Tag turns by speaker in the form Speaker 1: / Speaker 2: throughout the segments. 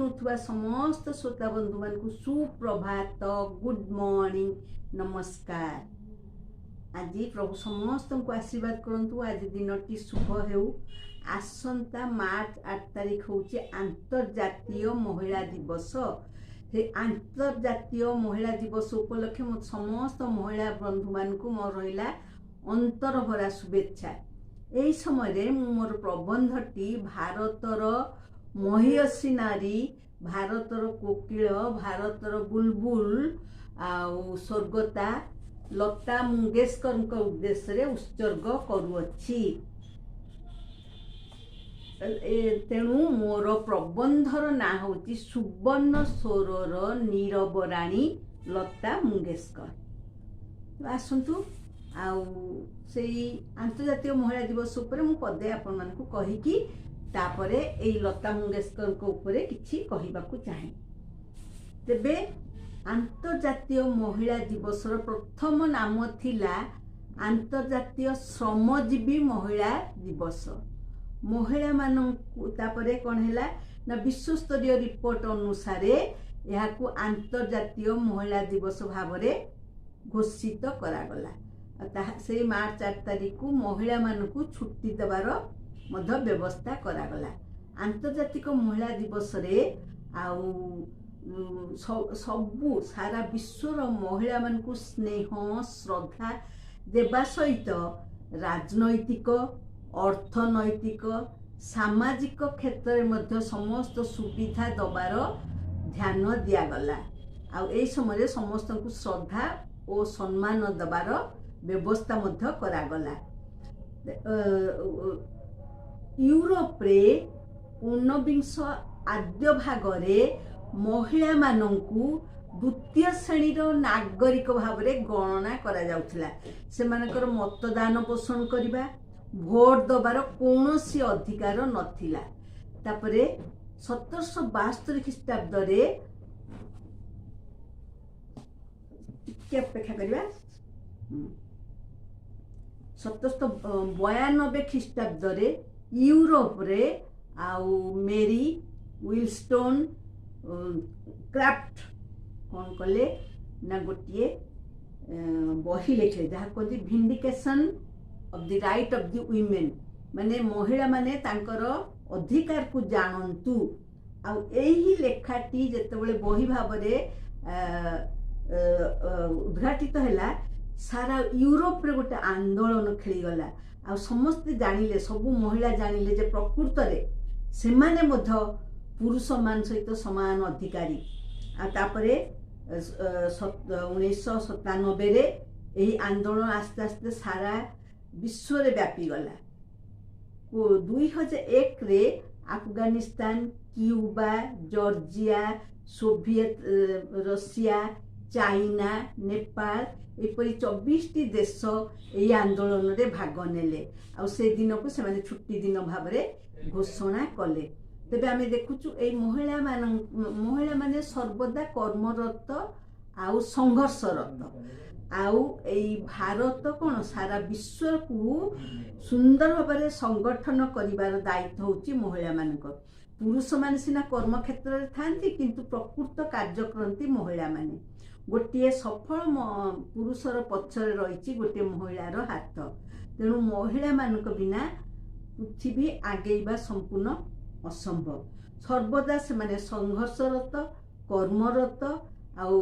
Speaker 1: ଶୁଣୁଥିବା ସମସ୍ତ ଶ୍ରୋତା ବନ୍ଧୁମାନଙ୍କୁ ସୁପ୍ରଭାତ, ଗୁଡ୍ ମର୍ଣ୍ଣିଂ, ନମସ୍କାର। ଆଜି ପ୍ରଭୁ ସମସ୍ତଙ୍କୁ ଆଶୀର୍ବାଦ କରନ୍ତୁ। ଆଜି ଦିନଟି ଶୁଭ ହେଉ। ଆସନ୍ତା ମାର୍ଚ୍ଚ 8 ତାରିଖ ହେଉଛି ଆନ୍ତର୍ଜାତୀୟ ମହିଳା ଦିବସ। ସେ ଆନ୍ତର୍ଜାତୀୟ ମହିଳା ଦିବସ ଉପଲକ୍ଷେ ମୋ ସମସ୍ତ ମହିଳା ବନ୍ଧୁମାନଙ୍କୁ ମୋର ରହିଲା ଅନ୍ତରଭରା ଶୁଭେଚ୍ଛା। ଏହି ସମୟରେ ମୁଁ ମୋର ପ୍ରବନ୍ଧଟି ଭାରତର ମହିୟସୀ ନାରୀ, ଭାରତର କୋକିଳ, ଭାରତର ବୁଲବୁଲ ଆଉ ସ୍ୱର୍ଗତା ଲତା ମଙ୍ଗେଶକରଙ୍କ ଉଦ୍ଦେଶ୍ୟରେ ଉତ୍ସର୍ଗ କରୁଅଛି। ତେଣୁ ମୋର ପ୍ରବନ୍ଧର ନାଁ ହେଉଛି ସୁବର୍ଣ୍ଣ ସ୍ୱରର ନୀରବ ରାଣୀ ଲତା ମଙ୍ଗେଶକର। ଆସନ୍ତୁ, ଆଉ ସେଇ ଆନ୍ତର୍ଜାତୀୟ ମହିଳା ଦିବସ ଉପରେ ମୁଁ ପଦେ ଆପଣମାନଙ୍କୁ କହିକି ତାପରେ ଏଇ ଲତା ମଙ୍ଗେଶକରଙ୍କ ଉପରେ କିଛି କହିବାକୁ ଚାହେଁ। ତେବେ ଆନ୍ତର୍ଜାତୀୟ ମହିଳା ଦିବସର ପ୍ରଥମ ନାମ ଥିଲା ଆନ୍ତର୍ଜାତୀୟ ଶ୍ରମଜୀବୀ ମହିଳା ଦିବସ। ମହିଳାମାନଙ୍କୁ ତାପରେ କ'ଣ ହେଲା ନା, ବିଶ୍ୱସ୍ତରୀୟ ରିପୋର୍ଟ ଅନୁସାରେ ଏହାକୁ ଆନ୍ତର୍ଜାତୀୟ ମହିଳା ଦିବସ ଭାବରେ ଘୋଷିତ କରାଗଲା। ଆଉ ତାହା ସେଇ ମାର୍ଚ୍ଚ 8 ତାରିଖକୁ ମହିଳାମାନଙ୍କୁ ଛୁଟି ଦେବାର ମଧ୍ୟ ବ୍ୟବସ୍ଥା କରାଗଲା। ଆନ୍ତର୍ଜାତିକ ମହିଳା ଦିବସରେ ଆଉ ସବୁ ସାରା ବିଶ୍ୱର ମହିଳାମାନଙ୍କୁ ସ୍ନେହ ଶ୍ରଦ୍ଧା ଦେବା ସହିତ ରାଜନୈତିକ, ଅର୍ଥନୈତିକ, ସାମାଜିକ କ୍ଷେତ୍ରରେ ମଧ୍ୟ ସମସ୍ତ ସୁବିଧା ଦେବାର ଧ୍ୟାନ ଦିଆଗଲା। ଆଉ ଏହି ସମୟରେ ସମସ୍ତଙ୍କୁ ଶ୍ରଦ୍ଧା ଓ ସମ୍ମାନ ଦେବାର ବ୍ୟବସ୍ଥା ମଧ୍ୟ କରାଗଲା। ୟୁରୋପରେ ଊନବିଂଶ ଆଦ୍ୟ ଭାଗରେ ମହିଳାମାନଙ୍କୁ ଦ୍ୱିତୀୟ ଶ୍ରେଣୀର ନାଗରିକ ଭାବରେ ଗଣନା କରାଯାଉଥିଲା। ସେମାନଙ୍କର ମତଦାନ ପୋଷଣ କରିବା, ଭୋଟ ଦେବାର କୌଣସି ଅଧିକାର ନଥିଲା। ତାପରେ 1772 ଖ୍ରୀଷ୍ଟାବ୍ଦରେ, ଟିକେ ଅପେକ୍ଷା କରିବା, 1792 ଖ୍ରୀଷ୍ଟାବ୍ଦରେ ୟୁରୋପରେ ଆଉ ମେରି ୱିଲଷ୍ଟୋନ୍ କ୍ରାଫ୍ଟ କ'ଣ କଲେ ନା, ଗୋଟିଏ ବହି ଲେଖିଲେ ଯାହା କୁହନ୍ତି vindication of the right of the women, ମାନେ ମହିଳାମାନେ ତାଙ୍କର ଅଧିକାରକୁ ଜାଣନ୍ତୁ। ଆଉ ଏହି ଲେଖାଟି ଯେତେବେଳେ ବହି ଭାବରେ ଉଦ୍ଘାଟିତ ହେଲା, ସାରା ୟୁରୋପରେ ଗୋଟେ ଆନ୍ଦୋଳନ ଖେଳିଗଲା। ଆଉ ସମସ୍ତେ ଜାଣିଲେ, ସବୁ ମହିଳା ଜାଣିଲେ ଯେ ପ୍ରକୃତରେ ସେମାନେ ମଧ୍ୟ ପୁରୁଷମାନ ସହିତ ସମାନ ଅଧିକାରୀ। ଆଉ ତାପରେ 1997ରେ ଏହି ଆନ୍ଦୋଳନ ଆସ୍ତେ ଆସ୍ତେ ସାରା ବିଶ୍ୱରେ ବ୍ୟାପିଗଲା। 2001ରେ Afghanistan, Cuba, Georgia, Soviet Russia, China, Nepal ଏପରି 24ଟି ଦେଶ ଏହି ଆନ୍ଦୋଳନରେ ଭାଗ ନେଲେ। ଆଉ ସେ ଦିନକୁ ସେମାନେ ଛୁଟି ଦିନ ଭାବରେ ଘୋଷଣା କଲେ। ତେବେ ଆମେ ଦେଖୁଛୁ ଏଇ ମହିଳାମାନେ ସର୍ବଦା କର୍ମରତ ଆଉ ସଂଘର୍ଷରତ। ଆଉ ଏଇ ଭାରତ କ'ଣ, ସାରା ବିଶ୍ୱକୁ ସୁନ୍ଦର ଭାବରେ ସଂଗଠନ କରିବାର ଦାୟିତ୍ୱ ହେଉଛି ମହିଳାମାନଙ୍କର। ପୁରୁଷମାନେ ସିନା କର୍ମକ୍ଷେତ୍ରରେ ଥାଆନ୍ତି, କିନ୍ତୁ ପ୍ରକୃତ କାର୍ଯ୍ୟ କରନ୍ତି ମହିଳାମାନେ। ଗୋଟିଏ ସଫଳ ପୁରୁଷର ପଛରେ ରହିଛି ଗୋଟିଏ ମହିଳାର ହାତ। ତେଣୁ ମହିଳାମାନଙ୍କ ବିନା ପୃଥିବୀ ଆଗେଇବା ସମ୍ପୂର୍ଣ୍ଣ ଅସମ୍ଭବ। ସର୍ବଦା ସେମାନେ ସଂଘର୍ଷରତ, କର୍ମରତ ଆଉ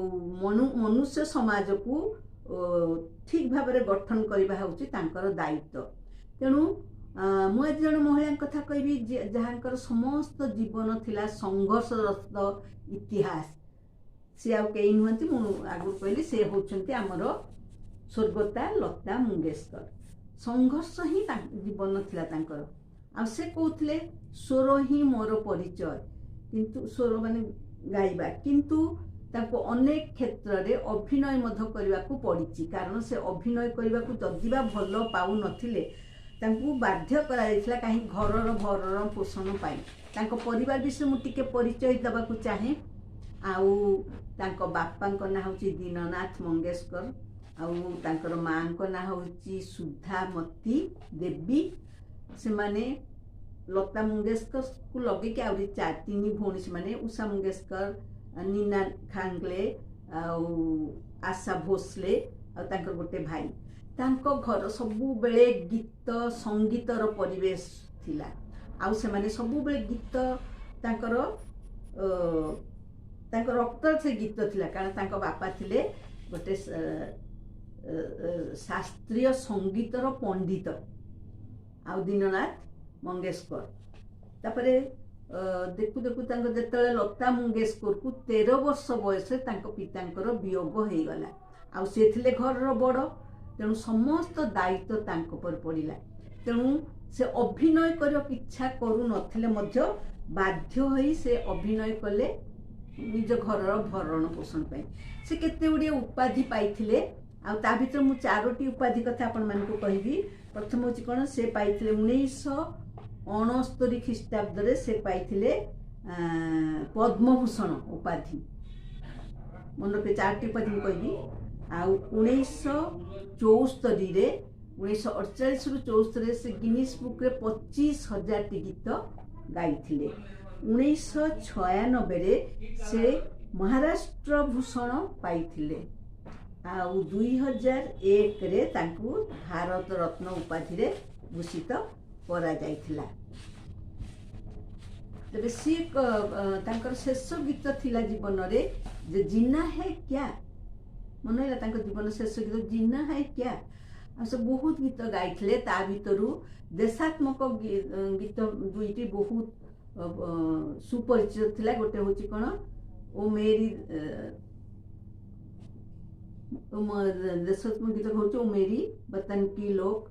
Speaker 1: ମନୁଷ୍ୟ ସମାଜକୁ ଠିକ୍ ଭାବରେ ଗଠନ କରିବା ହେଉଛି ତାଙ୍କର ଦାୟିତ୍ୱ। ତେଣୁ ମୁଁ ଆଜି ଜଣେ ମହିଳାଙ୍କ କଥା କହିବି ଯାହାଙ୍କର ସମସ୍ତ ଜୀବନ ଥିଲା ସଂଘର୍ଷରତ ଇତିହାସ। ସେ ଆଉ କେହି ନୁହନ୍ତି, ମୁଁ ଆଗରୁ କହିଲି, ସେ ହେଉଛନ୍ତି ଆମର ସ୍ୱର୍ଗତା ଲତା ମଙ୍ଗେଶକର। ସଂଘର୍ଷ ହିଁ ଜୀବନ ଥିଲା ତାଙ୍କର। ଆଉ ସେ କହୁଥିଲେ, ସ୍ୱର ହିଁ ମୋର ପରିଚୟ, କିନ୍ତୁ ସ୍ୱର ମାନେ ଗାଇବା, କିନ୍ତୁ ତାଙ୍କୁ ଅନେକ କ୍ଷେତ୍ରରେ ଅଭିନୟ ମଧ୍ୟ କରିବାକୁ ପଡ଼ିଛି। କାରଣ ସେ ଅଭିନୟ କରିବାକୁ ଯଦି ବା ଭଲ ପାଉନଥିଲେ, ତାଙ୍କୁ ବାଧ୍ୟ କରାଯାଇଥିଲା, କାହିଁକି ଘରର ଭରଣ ପୋଷଣ ପାଇଁ। ତାଙ୍କ ପରିବାର ବିଷୟରେ ମୁଁ ଟିକେ ପରିଚୟ ଦେବାକୁ ଚାହେଁ। ଆଉ ତାଙ୍କ ବାପାଙ୍କ ନାଁ ହେଉଛି ଦୀନନାଥ ମଙ୍ଗେଶକର, ଆଉ ତାଙ୍କର ମାଆଙ୍କ ନାଁ ହେଉଛି ସୁଧାମତୀ ଦେବୀ। ସେମାନେ ଲତା ମଙ୍ଗେଶକରକୁ ଲଗେଇକି ଆହୁରି ତିନି ଭଉଣୀ ସେମାନେ, ଉଷା ମଙ୍ଗେଶକର, ନୀନା ଖାଙ୍ଗଲେ ଆଉ ଆଶା ଭୋସଲେ, ଆଉ ତାଙ୍କର ଗୋଟେ ଭାଇ। ତାଙ୍କ ଘର ସବୁବେଳେ ଗୀତ ସଙ୍ଗୀତର ପରିବେଶ ଥିଲା। ଆଉ ସେମାନେ ସବୁବେଳେ ଗୀତ, ତାଙ୍କର ତାଙ୍କ ରକ୍ତରେ ସେ ଗୀତ ଥିଲା, କାରଣ ତାଙ୍କ ବାପା ଥିଲେ ଗୋଟେ ଶାସ୍ତ୍ରୀୟ ସଙ୍ଗୀତର ପଣ୍ଡିତ, ଆଉ ଦୀନନାଥ ମଙ୍ଗେଶକର। ତାପରେ ଦେଖୁ ଦେଖୁ ତାଙ୍କ ଯେତେବେଳେ ଲତା ମଙ୍ଗେଶକରକୁ 13 ବର୍ଷ ବୟସରେ ତାଙ୍କ ପିତାଙ୍କର ବିୟୋଗ ହେଇଗଲା। ଆଉ ସେ ଥିଲେ ଘରର ବଡ଼, ତେଣୁ ସମସ୍ତ ଦାୟିତ୍ୱ ତାଙ୍କ ଉପରେ ପଡ଼ିଲା। ତେଣୁ ସେ ଅଭିନୟ କରିବାକୁ ଇଚ୍ଛା କରୁନଥିଲେ ମଧ୍ୟ ବାଧ୍ୟ ହୋଇ ସେ ଅଭିନୟ କଲେ ନିଜ ଘରର ଭରଣ ପୋଷଣ ପାଇଁ। ସେ କେତେ ଗୁଡ଼ିଏ ଉପାଧି ପାଇଥିଲେ, ଆଉ ତା ଭିତରେ ମୁଁ 4ଟି ଉପାଧି କଥା ଆପଣମାନଙ୍କୁ କହିବି। ପ୍ରଥମ ହେଉଛି କ'ଣ, ସେ ପାଇଥିଲେ 1969 ଖ୍ରୀଷ୍ଟାବ୍ଦରେ ସେ ପାଇଥିଲେ ପଦ୍ମଭୂଷଣ ଉପାଧି। ମନେ ରଖିବେ, 4ଟି ଉପାଧି ମୁଁ କହିବି। ଆଉ 1974ରେ, 1948ରୁ 74ରେ ସେ ଗିନିସ୍ ବୁକ୍ରେ 25,000ଟି ଗୀତ ଗାଇଥିଲେ। 1996ରେ ସେ ମହାରାଷ୍ଟ୍ର ଭୂଷଣ ପାଇଥିଲେ। ଆଉ 2001ରେ ତାଙ୍କୁ ଭାରତ ରତ୍ନ ଉପାଧିରେ ଭୂଷିତ କରାଯାଇଥିଲା। ତେବେ ସିଏ ତାଙ୍କର ଶେଷ ଗୀତ ଥିଲା ଜୀବନରେ ଯେ ଜିନା ହେ କ୍ୟା। ମନେ ହେଲା ତାଙ୍କ ଜୀବନ ଶେଷ ଗୀତ ଜିନା ହେ କ୍ୟା। ଆଉ ସେ ବହୁତ ଗୀତ ଗାଇଥିଲେ, ତା ଭିତରୁ ଦେଶାତ୍ମକ ଗୀତ 2ଟି ବହୁତ ସୁପରିଚିତ ଥିଲା। ଗୋଟେ ହେଉଛି କ'ଣ, ଓ ମେରି, ଦେଶାତ୍ମକ ଗୀତ ହେଉଛି ଓ ମେରି ବତନ କି ଲୋକ,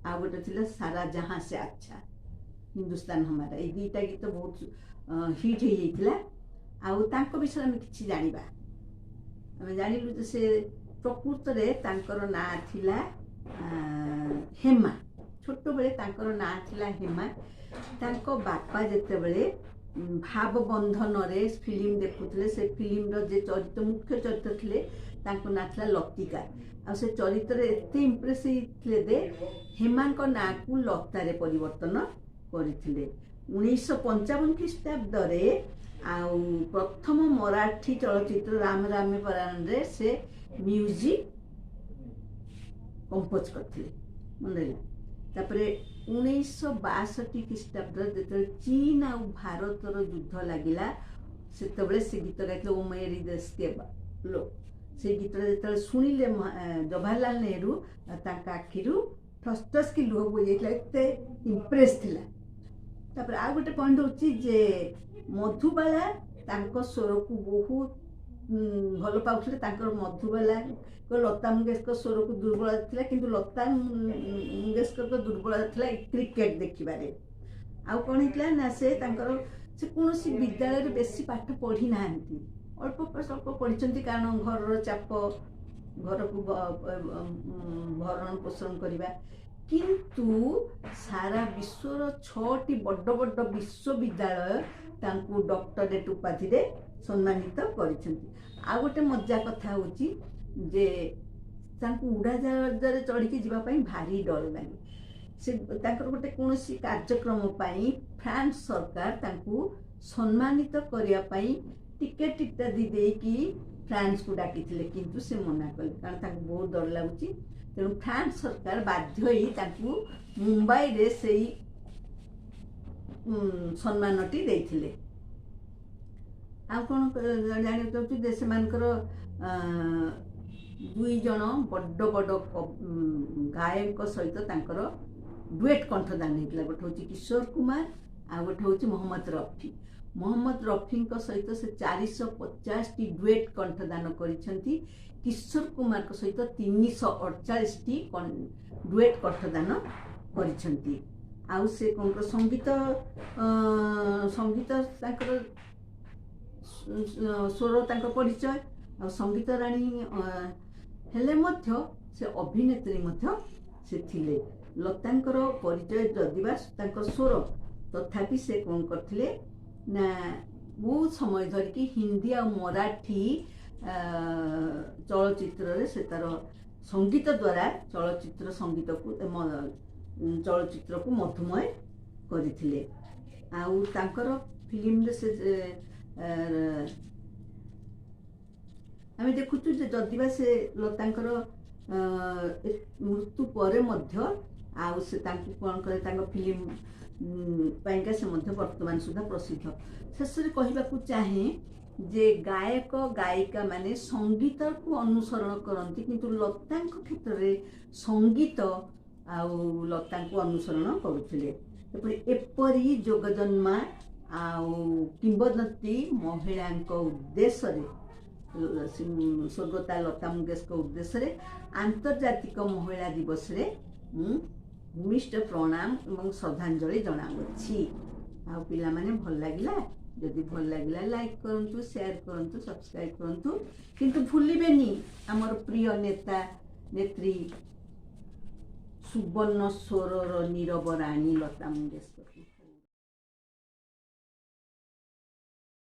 Speaker 1: ଆଉ ଗୋଟେ ଥିଲା ସାରା ଜହାଁ ସେ ଆଚ୍ଛା ହିନ୍ଦୁସ୍ତାନ ହମାରା। ଏଇ 2ଟା ଗୀତ ବହୁତ ହିଟ୍ ହେଇଯାଇଥିଲା। ଆଉ ତାଙ୍କ ବିଷୟରେ ଆମେ କିଛି ଜାଣିବା। ଆମେ ଜାଣିଲୁ ଯେ ସେ ପ୍ରକୃତରେ ତାଙ୍କର ନାଁ ଥିଲା ହେମା। ଛୋଟବେଳେ ତାଙ୍କର ନାଁ ଥିଲା ହେମା। ତାଙ୍କ ବାପା ଯେତେବେଳେ ଭାବବନ୍ଧନରେ ଫିଲ୍ମ ଦେଖୁଥିଲେ, ସେ ଫିଲ୍ମର ଯେ ଚରିତ୍ର, ମୁଖ୍ୟ ଚରିତ୍ର ଥିଲେ, ତାଙ୍କ ନାଁ ଥିଲା ଲତିକା। ଆଉ ସେ ଚରିତ୍ରରେ ଏତେ ଇମ୍ପ୍ରେସ୍ ହେଇଥିଲେ ଯେ ହେମାଙ୍କ ନାଁକୁ ଲତାରେ ପରିବର୍ତ୍ତନ କରିଥିଲେ। 1955 ଖ୍ରୀଷ୍ଟାବ୍ଦରେ ଆଉ ପ୍ରଥମ ମରାଠୀ ଚଳଚ୍ଚିତ୍ର ରାମ ରାମେ ପରାଣରେ ସେ ମ୍ୟୁଜିକ୍ କମ୍ପୋଜ କରିଥିଲେ। ମନେ ରହିଲା। ତାପରେ 1962 ଖ୍ରୀଷ୍ଟାବ୍ଦରେ ଯେତେବେଳେ ଚୀନ ଆଉ ଭାରତର ଯୁଦ୍ଧ ଲାଗିଲା, ସେତେବେଳେ ସେ ଗୀତ ଗାଇଥିଲେ ଓ ମେରି ଦେଶ କେ ଲୋକ। ସେଇ ଗୀତଟା ଯେତେବେଳେ ଶୁଣିଲେ ଜବାହରଲାଲ ନେହେରୁ, ତାଙ୍କ ଆଖିରୁ ଠସ୍ ଠସ୍ କି ଲୁହ ବୋହି ଯାଇଥିଲା, ଏତେ ଇମ୍ପ୍ରେସ୍ ଥିଲା। ତାପରେ ଆଉ ଗୋଟେ ପଏଣ୍ଟ ହେଉଛି ଯେ ମଧୁବାଲା ତାଙ୍କ ସ୍ୱରକୁ ବହୁତ ଭଲ ପାଉଥିଲେ। ତାଙ୍କର ମଧୁବାଲାଙ୍କ ଲତା ମଙ୍ଗେଶକର ସ୍ୱରକୁ ଦୁର୍ବଳତା ଥିଲା, କିନ୍ତୁ ଲତା ମଙ୍ଗେଶକରଙ୍କ ଦୁର୍ବଳତା ଥିଲା କ୍ରିକେଟ ଦେଖିବାରେ। ଆଉ କ'ଣ ହେଇଥିଲା ନା, ସେ ତାଙ୍କର ସେ କୌଣସି ବିଦ୍ୟାଳୟରେ ବେଶୀ ପାଠ ପଢ଼ି ନାହାନ୍ତି, ଅଳ୍ପ ସ୍ୱଳ୍ପ ପଢ଼ିଛନ୍ତି, କାରଣ ଘରର ଚାପ, ଘରକୁ ଭରଣ ପୋଷଣ କରିବା। କିନ୍ତୁ ସାରା ବିଶ୍ୱର 6ଟି ବଡ଼ ବଡ଼ ବିଶ୍ୱବିଦ୍ୟାଳୟ ତାଙ୍କୁ ଡକ୍ଟରେଟ୍ ଉପାଧିରେ ସମ୍ମାନିତ କରିଛନ୍ତି। ଆଉ ଗୋଟେ ମଜା କଥା ହେଉଛି ଯେ ତାଙ୍କୁ ଉଡ଼ାଜାହାଜରେ ଚଢ଼ିକି ଯିବା ପାଇଁ ଭାରି ଡର ଲାଗେ। ସେ ତାଙ୍କର ଗୋଟେ କୌଣସି କାର୍ଯ୍ୟକ୍ରମ ପାଇଁ ଫ୍ରାନ୍ସ ସରକାର ତାଙ୍କୁ ସମ୍ମାନିତ କରିବା ପାଇଁ ଟିକେଟ୍ ଇତ୍ୟାଦି ଦେଇକି ଫ୍ରାନ୍ସକୁ ଡାକିଥିଲେ, କିନ୍ତୁ ସେ ମନା କଲେ, କାରଣ ତାଙ୍କୁ ବହୁତ ଡର ଲାଗୁଛି। ତେଣୁ ଫ୍ରାନ୍ସ ସରକାର ବାଧ୍ୟ ହୋଇ ତାଙ୍କୁ ମୁମ୍ବାଇରେ ସେଇ ସମ୍ମାନଟି ଦେଇଥିଲେ। ଆଉ କ'ଣ ଜାଣିବାକୁ ଚାହୁଁଛୁ ଯେ ସେମାନଙ୍କର 2 ଜଣ ବଡ଼ ବଡ଼ ଗାୟକଙ୍କ ସହିତ ତାଙ୍କର ଡୁଏଟ୍ କଣ୍ଠଦାନ ହେଇଥିଲା। ଗୋଟେ ହେଉଛି କିଶୋର କୁମାର, ଆଉ ଗୋଟେ ହେଉଛି ମହମ୍ମଦ ରଫି। ମହମ୍ମଦ ରଫିଙ୍କ ସହିତ ସେ 450ଟି ଡୁଏଟ୍ କଣ୍ଠଦାନ କରିଛନ୍ତି। କିଶୋର କୁମାରଙ୍କ ସହିତ 348ଟି ଡୁଏଟ୍ କଣ୍ଠଦାନ କରିଛନ୍ତି। ଆଉ ସେ କ'ଣ ସଙ୍ଗୀତ, ସଙ୍ଗୀତ ତାଙ୍କର ସ୍ୱର ତାଙ୍କ ପରିଚୟ। ଆଉ ସଙ୍ଗୀତ ରାଣୀ ହେଲେ ମଧ୍ୟ ସେ ଅଭିନେତ୍ରୀ ମଧ୍ୟ ସେ ଥିଲେ। ଲତାଙ୍କର ପରିଚୟ ଯଦି ବା ତାଙ୍କ ସ୍ୱର, ତଥାପି ସେ କ'ଣ କରିଥିଲେ ନା ବହୁତ ସମୟ ଧରିକି ହିନ୍ଦୀ ଆଉ ମରାଠୀ ଚଳଚ୍ଚିତ୍ରରେ ସେ ତାର ସଙ୍ଗୀତ ଦ୍ୱାରା ଚଳଚ୍ଚିତ୍ର ସଙ୍ଗୀତକୁ, ଚଳଚ୍ଚିତ୍ରକୁ ମଧୁମୟ କରିଥିଲେ। ଆଉ ତାଙ୍କର ଫିଲ୍ମରେ ସେ ଆମେ ଦେଖୁଛୁ ଯେ ଯଦି ବା ସେ ଲତାଙ୍କର ମୃତ୍ୟୁ ପରେ ମଧ୍ୟ ଆଉ ସେ ତାଙ୍କୁ କ'ଣ କରେ, ତାଙ୍କ ଫିଲ୍ମ ପାଇଁକା ସେ ମଧ୍ୟ ବର୍ତ୍ତମାନ ସୁଦ୍ଧା ପ୍ରସିଦ୍ଧ। ଶେଷରେ କହିବାକୁ ଚାହେଁ ଯେ ଗାୟକ ଗାୟିକା ମାନେ ସଙ୍ଗୀତକୁ ଅନୁସରଣ କରନ୍ତି, କିନ୍ତୁ ଲତାଙ୍କ କ୍ଷେତ୍ରରେ ସଙ୍ଗୀତ ଆଉ ଲତାଙ୍କୁ ଅନୁସରଣ କରୁଥିଲେ। ଏପରି ଯୋଗଜନ୍ମା ଆଉ କିମ୍ବଦନ୍ତୀ ମହିଳାଙ୍କ ଉଦ୍ଦେଶ୍ୟରେ, ସ୍ୱର୍ଗତା ଲତା ମଙ୍ଗେଶଙ୍କ ଉଦ୍ଦେଶ୍ୟରେ ଆନ୍ତର୍ଜାତିକ ମହିଳା ଦିବସରେ ମୁଁ ଭୂମିଷ୍ଠ ପ୍ରଣାମ ଏବଂ ଶ୍ରଦ୍ଧାଞ୍ଜଳି ଜଣାଉଅଛି। ଆଉ ପିଲାମାନେ, ଭଲ ଲାଗିଲା? ଯଦି ଭଲ ଲାଗିଲା, ଲାଇକ୍ କରନ୍ତୁ, ସେୟାର କରନ୍ତୁ, ସବସ୍କ୍ରାଇବ୍ କରନ୍ତୁ, କିନ୍ତୁ ଭୁଲିବେନି ଆମର ପ୍ରିୟ ନେତା ନେତ୍ରୀ, ସୁବର୍ଣ୍ଣ ସ୍ୱରର ନୀରବ ରାଣୀ ଲତା ମଙ୍ଗେଶକର।